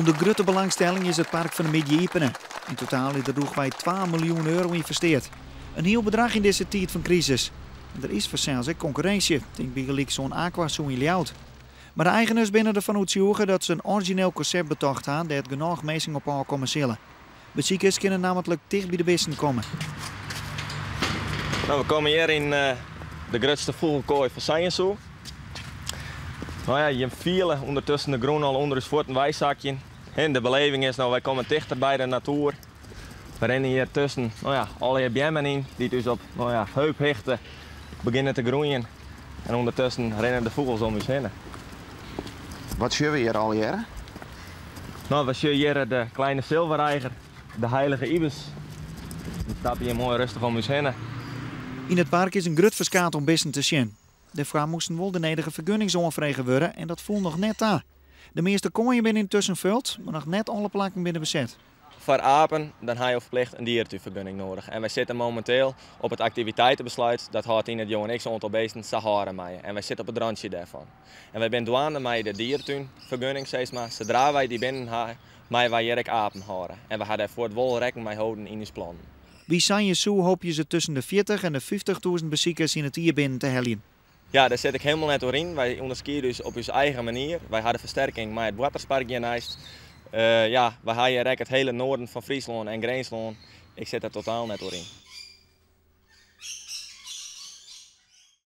Under grutte belangstelling is it park fan 'e middei iepene. Yn totaal is der rûchwei twa miljoen euro ynvesteard. In hiel bedrach yn dizze tiid fan krisis. En der is fansels ek konkurrinsje, tink bygelyks oan AquaZoo yn Ljouwert. Mar de eigeners binne derfan oertsjûge dat se in orizjineel konsept betocht ha dêr't genôch minsken op ôfkomme sille. Besikers kinne nammentlik ticht by de bisten komme. No, we komme hjir yn de grutste fûgelkoai fan Sanje Zoo. No ja, je fiele ûndertusken de grûn al ûnder ús fuotten weisakjen. En de beleving is no, wy komme tichter by de natoer. We rinne hjir tusken, no ja, allegear beammen yn, dy't ús op, no ja, heuphichte begjinne te groeien. En ûndertusken rinne de fûgels om ús hinne. Wat sjogge we hjir allegearre? No, we sjogge hjir de kleine zilverreiger, de heilige ibis. Dy stappe hjir moai rêstich om ús hinne. Yn it park is in grut ferskaat oan bisten te sjen. Dêrfoar moasten wol de nedige fergunnings oanfrege wurde en dat foel noch net ta. De measte koaien binne yntusken fuld, mar noch net alle plakken binne beset. Foar apen, dan ha jo ferplicht in dieretúnfergunning nedich. En wy sitte mominteel op it aktiviteitebesluit, dat hâldt yn dat jo in x-oantal bisten sa hâlde meie. En wy sitte op it rantsje dêrfan. En wy binne dwaande mei de dieretúnfergunning, sis mar. Sadra wy dy binnen ha, meie wy hjir ek apen hâlde. En we ha dêrfoar wol rekken mei holden yn ús plannen. By Sanje Zoo hoopje se tusken de 40 en de 50.000 besikers yn it jier binnen te heljen. Ja, dêr sit ik hielendal net oer yn. Wy ûnderskiede ús op ús eigen manier. Wy ha de fersterking mei it boarterspark hjirneist. Ja, wy ha hjir ek it hiele noarden fan Fryslân en Grinslân. Ik sit der totaal net oer yn.